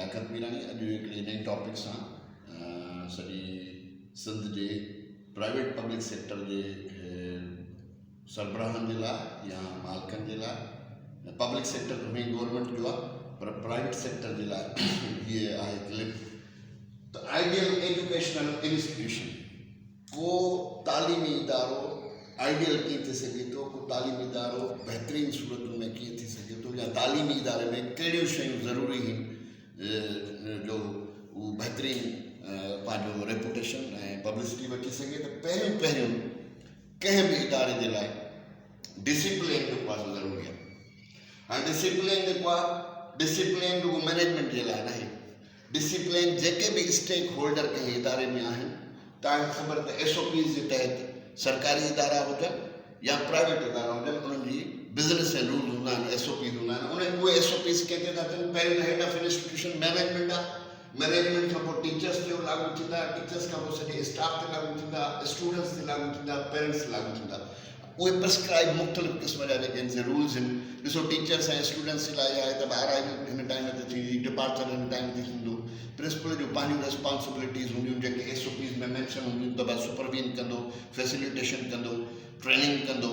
لياقت ميراڻي اڄ هڪڙي نئين ٽاپڪ سان سڄي سنڌ جي پرائيويٽ پبلڪ سيڪٽر جي سربراهن جي لاء يا مالڪن جي لاء پبلڪ سيڪٽر ته مين گورنمينٽ جو آهي پر پرائيويٽ سيڪٽر جي لاء هيء آهي ڪلپ ته آئيڊيل ايجوڪيشنل انسٽيٽيوشن ڪو تعليمي ادارو آئيڊيل ڪيئن ٿي سگهي ٿو، ڪو تعليمي ادارو بهترين صورتن ۾ ڪيئن ٿي سگهي ٿو يا تعليمي اداري ۾ ڪهڙيون شيون ضروري آهن جو هو بهترين پنهنجو ريپوٽيشن ۽ پبلسٽي وٺي سگهي ته پهريون پهريون ڪنهن به اداري جي لاء ڊسيپلين جيڪو آهي سو ضروري آهي. هاڻي ڊسيپلين جيڪو آهي ڊسيپلين رڳو مئنيجمينٽ جي لاء ناهي ڊسيپلين جيڪي به اسٽيڪ هولڊر ڪنهن اداري ۾ آهن، توهان کي خبر ته ايس او پيز جي تحت سرڪاري ادارا هجن يا پرائيويٽ ادارا هجن انهن جي بزنس ۽ رولز هوندا آهن ايس او پيز هوندا آهن انهن اهي ايس او پيز ڪنهن تي ٿا ٿين پهريون ته هيڊ آف انسٽيٽيوشن مئنيجمينٽ آهي مئنيجمينٽ کان پوء ٽيچرس تي لاڳو ٿيندا ٽيچرس کان پوء سڄي اسٽاف تي لاڳو ٿيندا اسٽوڊنٽس تي لاڳو ٿيندا پيرنٽس تي لاڳو ٿيندا اهي پرسڪرائيب مختلف قسم جا جيڪي آهن سي رولز آهن ڏسو ٽيچرس ۽ اسٽوڊنٽس جي لاء اها آهي ته ڀاء ارائيول هن ٽائيم تي ٿيندي ڊپارچر هن ٽائيم تي ٿيندو پرنسپل جون پنهنجون ريسپانسبلٽيز هونديون جيڪي ايس او پيز ۾ مينشن هونديون ته ڀاء سپروين ڪندو فيسليٽيشن ڪندو ٽريننگ ڪندو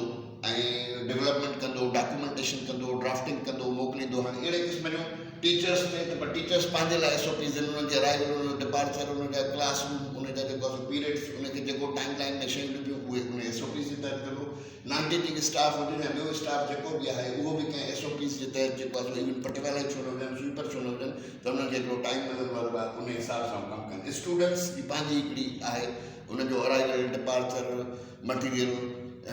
۽ ڊولپمينٽ ڪندو ڊاڪومينٽيشن ڪندو ڊرافٽنگ ڪندو موڪليندو هاڻي اهڙي قسم جون ٽيچرس تي ته پر ٽيچرس پنهنجي لاء ايس او پيز آهن انهن جي ارائيول انهن جو ڊپارچر انهن جا ڪلاس روم ان جا جيڪو آهي سو پيريڊس ان کي جيڪو ٽائيم لائين ۾ شيون ڏبيون اهي ان ايس او پيز جي تحت ڪندو نان ٽيچنگ اسٽاف هجي يا ٻيو اسٽاف جيڪو به آهي اهو به ڪنهن ايس او پيز جي تحت جيڪو آهي سو ايون پٽيوالا ئي ڇو نه هجن سوئيپر ڇو نه هجن ته انهن کي هڪڙو ٽائيم ملندو آهي ته ان حساب سان ڪم ڪن اسٽوڊنٽس جي پنهنجي هڪڙي آهي ان جو arrival departure material,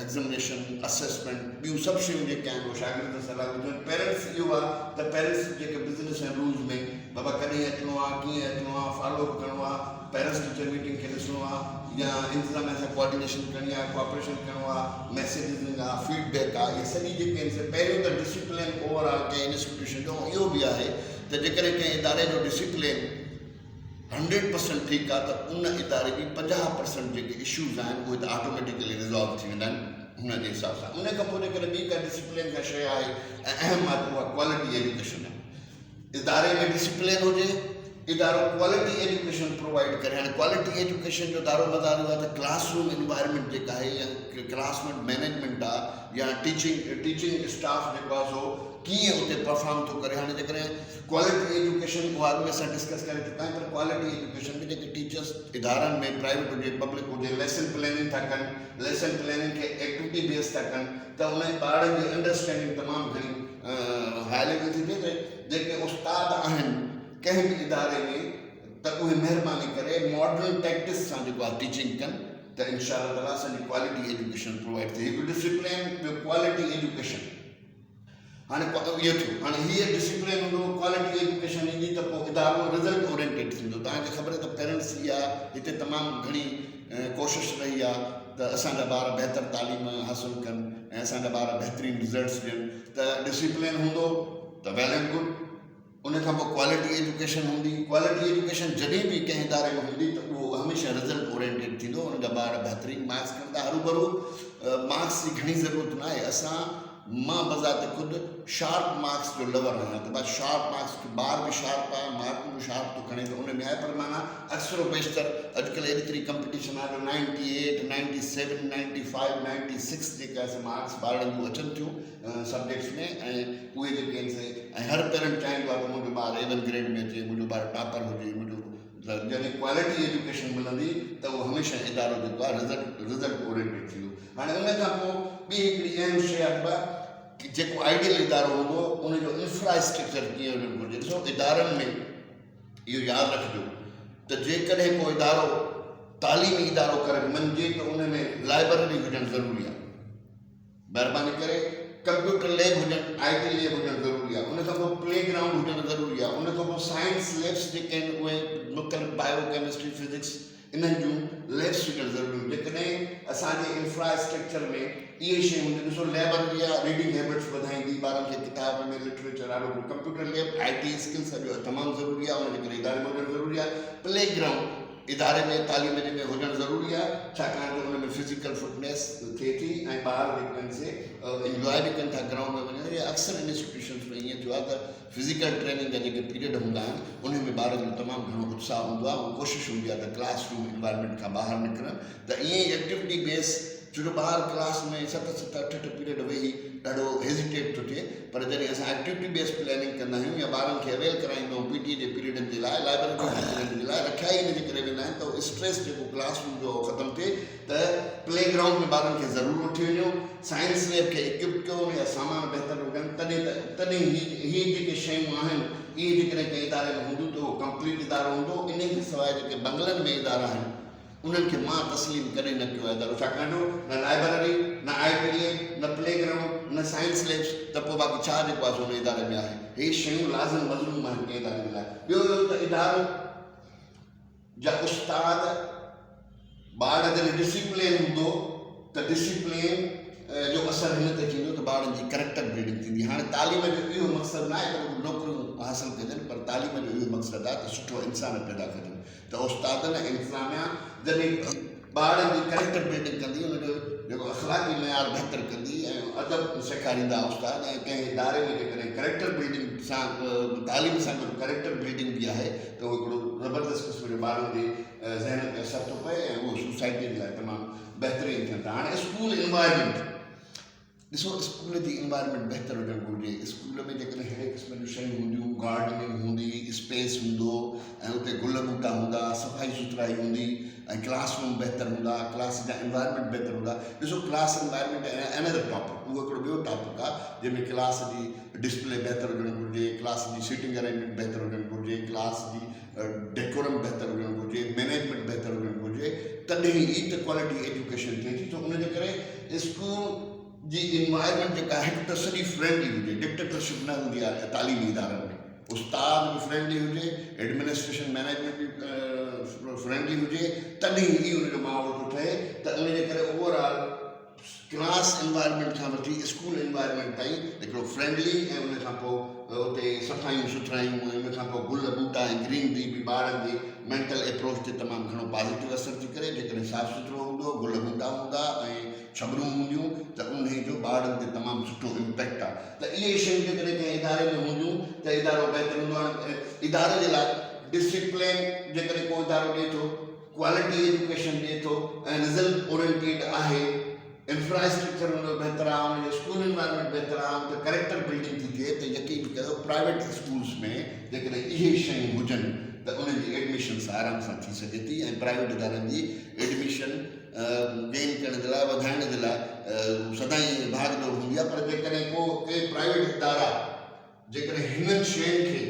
examination, assessment, ٻيون سڀ شيون جيڪي آهن اهي شاگردن سان لاڳو ٿيون. پيرنٽس اهو آهي ته پيرنٽس جيڪي بزنس ۽ رولز ۾ بابا ڪڏهن اچڻو آهي، ڪيئن اچڻو آهي، فالو اپ ڪرڻو آهي، پيرنٽس ٽيچر ميٽنگ کي ڏسڻو آهي يا انتظاميا سان ڪوآرڊينيشن ڪرڻي آهي، ڪوآپريشن ڪرڻو آهي، ميسيجزنگ آهي، فيڊ بيڪ آهي، اهي سڄي جيڪي آهن سي پهريون ته ڊسيپلين اوور آل ڪنهن انسٽيٽيوشن جو اهو به آهي ته جيڪڏهن ڪنهن اداري جو ڊسيپلين هنڊريڊ پرسنٽ ٺيڪ آ ته ان اداري جي 50% جيڪي اشوز آهن اهي ته آٽوميٽيڪلي ريزالو ٿي ويندا آهن هن جي حساب سان ان کان پوء جيڪڏهن ٻي ڪا ڊسيپلين ڪا شيء آهي ۽ اهم آهي ته اها ڪوالٽي ايجوڪيشن آهي اداري ۾ ڊسيپلين هجي ادارو ڪوالٽي ايجوڪيشن پرووائڊ ڪري هاڻي ڪوالٽي ايجوڪيشن جو دارو مدار اهو آهي ته ڪلاس روم انوائرمينٽ جيڪا آهي يا ڪلاس روم مينيجمينٽ آهي يا ٽيچنگ ٽيچنگ اسٽاف جيڪو آهي سو ڪيئن اتي پرفارم ٿو ڪري هاڻي جيڪڏهن ڪوالٽي ايجوڪيشن اها اڳ ۾ اسان ڊسڪس ڪري چڪا آهيون پر ڪوالٽي ايجوڪيشن ۾ جيڪي ٽيچرس ادارن ۾ پرائيويٽ هجي پبلڪ هجي ليسن پلاننگ ٿا ڪن ليسن پلاننگ کي ايڪٽوٽي بيس ٿا ڪن ته ان ٻارڙن جي انڊرسٽينڊنگ تمام گهڻي هاء ليول ٿي ٿئي ته جيڪي استاد آهن ڪنهن به اداري ۾ ته اهي مهرباني ڪري ماڊرن ٽيڪٽس سان جيڪو آهي ٽيچنگ ڪن ته انشاء الله تعالٰي اسان جي ڪوالٽي ايجوڪيشن پرووائڊ ٿئي هڪ ڊسپلين ٻيو ڪوالٽي ايجوڪيشن هاڻي اهو ٿيو هاڻي هيء ڊسيپلين هوندو ڪوالٽي ايجوڪيشن ايندي ته پوء ادارو رزلٽ اورينٽيڊ ٿيندو توهان کي خبر آهي ته پيرنٽس جي اها هتي تمام گهڻي ڪوشش رهي آهي ته اسان جا ٻار بهتر تعليم حاصل ڪن ۽ اسان جا ٻار بهترين رزلٽس ڏين ته ڊسيپلين هوندو ته ويل اينڊ گڊ ان کان پوء ڪوالٽي ايجوڪيشن هوندي ڪوالٽي ايجوڪيشن جڏهن به ڪنهن اداري ۾ هوندي ته اهو هميشه رزلٽ اورينٽيڊ ٿيندو ان جا ٻار بهترين مارڪس کڻندا هروڀرو مارڪس جي گهڻي ضرورت ناهي اسان مان بذات خود شارپ مارڪس جو لور آهيان ته بس شارپ مارڪس ٻار به شارپ آهي مارڪون به شارپ ٿو کڻي ته ان ۾ آهي پر معنيٰ اڪثر و بيشتر اڄڪلهه ايتري ڪمپٽيشن آهي جو ninety eight, ninety seven, ninety five, ninety six جيڪا سي مارڪس ٻارڙن جون اچن ٿيون سبجيڪٽس ۾ ۽ اهي جيڪي آهن سي ۽ هر پيرنٽ چاهيندو آهي ته منهنجو ٻار اي ون گريڊ ۾ اچي منهنجو ٻار ٽاپر هجي منهنجو ته جڏهن ڪوالٽي ايجوڪيشن ملندي ته اهو هميشه ادارو جيڪو آهي رزلٽ رزلٽ اورينٽيڊ ٿيندو. هاڻي ان کان پوء ٻي هڪڙي اهم شيء آهي ته جيڪو آئيڊيل ادارو هوندو ان جو انفرا اسٽرڪچر ڪيئن هجڻ گهرجي. ڏسو ادارن ۾ اهو ياد رکجو ته جيڪڏهن ڪو ادارو تعليمي ادارو ڪري مڃجي ته ان ۾ لائبرري هجڻ ضروري آهي. مهرباني ڪري ڪمپيوٽر ليب هجڻ آء ٽي ليب هجڻ ضروري آهي ان کان پوء پلي گرائونڊ هجڻ ضروري آهي ان کان پوء سائنس ليبس جيڪي آهن اهي مختلف بايو ڪيمسٽري فزڪس انهن جون ليبس هجڻ ضروري آهن جيڪڏهن اسان جي انفرا اسٽرڪچر ۾ اهي شيون هونديون ڏسو ليبرري آهي ريڊنگ هيبٽس وڌائيندي ٻارن کي ڪتاب ۾ لٽريچر آڏو ڪمپيوٽر ليب آء ٽي اسڪلس اڄ تمام ضروري آهي ان جي ڪري اداري ۾ هجڻ ضروري آهي پلي گرائونڊ اداري ۾ تعليم جي ۾ هجڻ ضروري آهي ڇاڪاڻ ته ان ۾ فزيڪل فٽنيس ٿئي ٿي ۽ ٻار جيڪو آهن سي انجواء به ڪن ٿا گرائونڊ ۾ وڃڻ يا اڪثر انسٽيٽيوشنس ۾ ائين ٿيو آهي ته فزيڪل ٽريننگ جا جيڪي پيريڊ هوندا آهن ان ۾ ۾ ٻارن جو تمام گهڻو اتساهه هوندو آهي ۽ ڪوشش هوندي آهي ته ڪلاس روم انوائرمينٽ کان ٻاهر نڪرن ته ائين ئي ايڪٽيوٽي بيس ڇو جو ٻار ڪلاس ۾ ست ست اٺ اٺ پيريڊ ويهي ڏاڍو هيزيٽيٽ ٿو ٿئي پر جڏهن اسان ايڪٽيوٽي بيس پلاننگ ڪندا آهيون يا ٻارن کي اويل ڪرائيندا آهيون پي ٽي جي پيريڊن جي لاء لائبريري جي پيريڊن جي لاء رکيا ئي ان جي ڪري ويندا آهن ته اسٽريس جيڪو ڪلاس روم جو ختم ٿئي ته پلي گرائونڊ ۾ ٻارن کي ضرور وٺي وڃو سائنس ليب کي اڪوپڊ ڪيو ان جا سامان بهتر هجن تڏهن ته تڏهن هي هي جيڪي شيون آهن اهي جيڪڏهن ڪنهن اداري ۾ هونديون ته اهو ڪمپليٽ ادارو هوندو انهي کان سواء جيڪي بنگلن ۾ ادارا آهن انهن کي مان تسليم ڪڏهن نه ڪيو آهي ادارو ڇاڪاڻ جو نه لائبرري، نه آء ٽي ليب، نه پلي گرائونڊ، نه سائنس ليبس ته پوء باقي ڇا جيڪو آهي سو ان اداري ۾ آهي. هي شيون لازم ملزوم آهن ڪنهن اداري جي لاء. ٻيو اهو ته ادارو جا استاد ٻار جڏهن ڊسيپلين هوندو ته ڊسيپلين جو اثر هن تي ٿيندو ته ٻارن جي ڪريڪٽر بلڊنگ ٿيندي. هاڻي تعليم جو اهو مقصد نه آهي ته رڳو نوڪريون حاصل ڪجن پر تعليم جو اهو مقصد آهي ته سٺو انسان پيدا ڪجن. ته استادن ۽ انتظاميا جڏهن ٻارڙن جي ڪريڪٽر بلڊنگ ڪندي ان جو جيڪو اخلاقي معيار بهتر ڪندي ۽ ادب سيکاريندا استاد ۽ ڪنهن اداري ۾ جيڪڏهن ڪريڪٽر بلڊنگ سان تعليم سان گڏ ڪريڪٽر بلڊنگ به آهي ته اهو هڪڙو زبردست قسم جو ٻارن جي ذهن تي اثر ٿو پئي ۽ اهو سوسائٽي جي لاء تمام بهترين ٿين ٿا هاڻي اسڪول انوائرمينٽ ڏسو اسڪول جي انوائرمينٽ بهتر هجڻ گهرجي اسڪول ۾ جيڪڏهن ههڙي قسم جون شيون هونديون گارڊننگ هوندي اسپيس هوندو ۽ اتي گل ٻوٽا هوندا صفائي سٿرائي هوندي ۽ ڪلاس روم بهتر هوندا ڪلاس جا انوائرمينٽ بهتر هوندا ڏسو ڪلاس انوائرمينٽ انادر ٽاپڪ اهو هڪڙو ٻيو ٽاپڪ آهي جنهن ۾ ڪلاس جي ڊسپلي بهتر هجڻ گهرجي ڪلاس جي سيٽنگ ارينجمينٽ بهتر هجڻ گهرجي ڪلاس جي ڊيڪورم بهتر هجڻ گهرجي، مئنيجمينٽ بهتر هجڻ گهرجي تڏهن ئي ته ڪوالٽي ايجوڪيشن ٿئي ٿي ته ان جي ڪري اسڪول جي انوائرمينٽ جيڪا هڪ ته سڄي فرينڊلي هجي ڊڪٽيٽرشپ نه هوندي آهي تعليمي ادارن ۾ استاد به فرينڊلي هجي ايڊمنسٽريشن مئنيجمينٽ به فرينڊلي هجي تڏهن ئي ان جو ماحول ٿو ٺهي ته ان جي ڪري اوور آل ڪلاس انوائرمينٽ کان وٺي اسڪول انوائرمينٽ تائين هڪڙو فرينڊلي ۽ ان کان پوء اتي صفايون سٿرايون ۽ ان کان پوء گل ٻوٽا ۽ گرينري به ٻارن جي مينٽل ايپروچ تي تمام گهڻو پازيٽو اثر ٿي ڪري جيڪڏهن صاف سٿرو هوندو گل ٻوٽا هوندا ۽ ڇٻرون هونديون ته انهي جو ٻارڙن تي تمام سٺو امپيڪٽ آهي ته اهي شيون جيڪڏهن ڪنهن اداري ۾ هونديون ته ادارو بهتر هوندو هاڻي اداري جي لاء ڊسيپلين جيڪڏهن ڪو ادارو ڏئي ٿو ڪوالٽي ايجوڪيشن ڏئي ٿو ۽ رزلٽ اورينٽيڊ آهي، انفراسٽرڪچر ان جو بهتر آهي، ان جو اسڪول انوائرمينٽ بهتر آهي، اتي ڪريڪٽر بلڊنگ ٿي ٿئي ته يقين ڪيو پرائيويٽ اسڪولس ۾ جيڪڏهن اهي شيون هجن ته انهن جي ايڊميشنس آرام سان ٿي سگهي ٿي ۽ پرائيويٽ ادارن جي ايڊميشن گين ڪرڻ جي لاء وڌائڻ جي لاء سدائين ڀاڳ ڊوڙ هوندي آهي پر جيڪڏهن ڪو ڪي پرائيويٽ ادارا جيڪڏهن هنن شين کي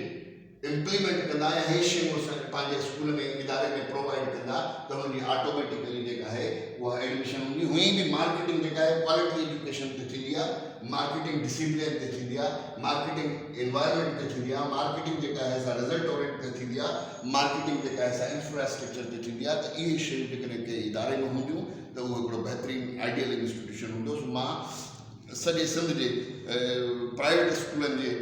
امپليمينٽ ڪندا يا هي شيون اسان کي پنهنجي اسڪول ۾ اداري ۾ پرووائيڊ ڪندا ته انهن جي آٽوميٽيڪلي جيڪا آهي اها ايڊميشن هوندي هونئن به مارڪيٽنگ جيڪا آهي ڪوالٽي ايجوڪيشن تي ٿيندي آهي مارڪيٽنگ ڊسيپلين تي ٿيندي آهي مارڪيٽنگ انوائرمينٽ تي ٿيندي آهي مارڪيٽنگ جيڪا آهي سا رزلٽ اورينٽ تي ٿيندي آهي مارڪيٽنگ جيڪا آهي سا انفراسٽرڪچر تي ٿيندي آهي ته اهي شيون جيڪڏهن ڪنهن اداري ۾ هونديون ته اهو هڪڙو بهترين آئيڊيل انسٽيٽيوشن هوندو سو مان سڄي سنڌ جي پرائيويٽ اسڪولن جي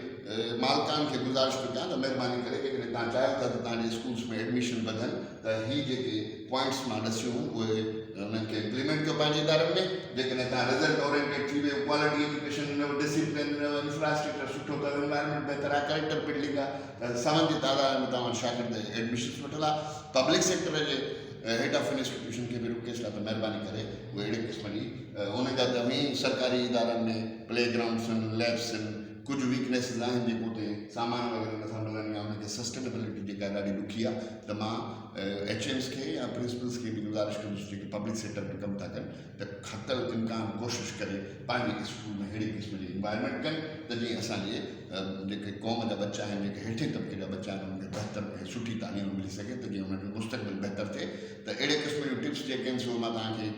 مالڪان کي گذارش ٿو ڪيان ته مهرباني ڪري جيڪڏهن توهان چاهيو ٿا ته توهان جي اسڪولس ۾ ايڊميشن وڌن ته هي جيڪي پوائنٽس مان ڏسيون اهي انهن کي امپليمينٽ ڪيو پنهنجي ادارن ۾ جيڪڏهن توهان رزلٽ اورينٽيڊ ٿي ويو ڪوالٽي ايجوڪيشن ڏنو ڊسيپلين ڏنو انفراسٽرڪچر سٺو اٿو انوائرمينٽ بهتر آهي ڪريڪٽر بلڊنگ آهي ته سون جي تعداد ۾ توهان وٽ شاگرد ايڊميشنس وٺندا پبلڪ سيڪٽر جي هيڊ آف انسٽيٽيوشن کي به رڪويسٽ آهي ته مهرباني ڪري اهي اهڙي قسم جي انهن جا ته اوهين سرڪاري ادارن ۾ پلي گرائونڊس آهن ليبس آهن ڪجهه ويڪنيسز آهن جيڪو اتي سامان وغيره نٿا ملن يا انهن کي سسٽينيبلٽي جيڪا ڏاڍي ڏکي آهي ته مان ايڇ ايمس کي يا پرنسپلس کي به گذارش ڪندس جيڪي پبلڪ سيڪٽر ۾ ڪم ٿا ڪن ته حتي الامڪان ڪوشش ڪري پنهنجي اسڪول ۾ اهڙي قسم جي انوائرمينٽ ڪن ته جيئن اسان جي جيڪي قوم جا ٻچا آهن جيڪي هيٺين طبقي جا ٻچا آهن انهن کي بهتر ۽ سٺي تعليم ملي سگهي ته جيئن انهن جو مستقبل بهتر ٿئي ته اهڙي قسم جون ٽپس جيڪي آهن سو مان توهان کي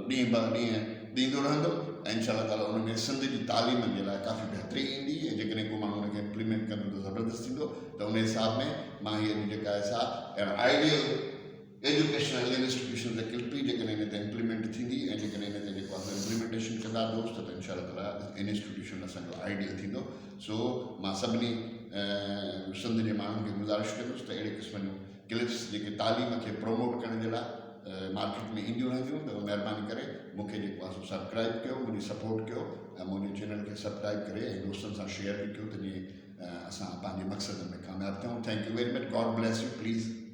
ڏينهن به ڏينهن ڏيندو رهندم ۽ انشاء الله تعالي ان ۾ سنڌ جي تعليم جي لاء ڪافي بهتري ايندي ۽ جيڪڏهن ڪو ماڻهو ان کي امپليمينٽ ڪندو ته زبردست ٿيندو ته ان حساب ۾ مان هي اڄ جيڪا آهي سا آئيڊيل ايجوڪيشنل انسٽيٽيوشن تي ڪلپي جيڪڏهن ان تي امپليمينٽ ٿيندي ۽ جيڪڏهن ان تي جيڪو آهي امپليمينٽيشن ڪندا دوست ته انشاء الله تعالي انسٽيٽيوشن اسان جو آئيڊيل ٿيندو سو مان سڀني سنڌ جي ماڻهن کي گذارش ڪندس ته اهڙي قسم جون ڪلپس جيڪي تعليم کي پروموٽ ڪرڻ جي لاء مارڪيٽ ۾ اينديون رهنديون ته مهرباني ڪري مون کي جيڪو آهي سو سبڪرائب ڪيو منهنجي سپورٽ ڪيو ۽ منهنجي چينل کي سبڪرائب ڪري ۽ دوستن سان شيئر به ڪيو ته جيئن. اسان پنهنجي مقصد ۾ ڪامياب ٿيون. Thank you very much. God bless you. Please.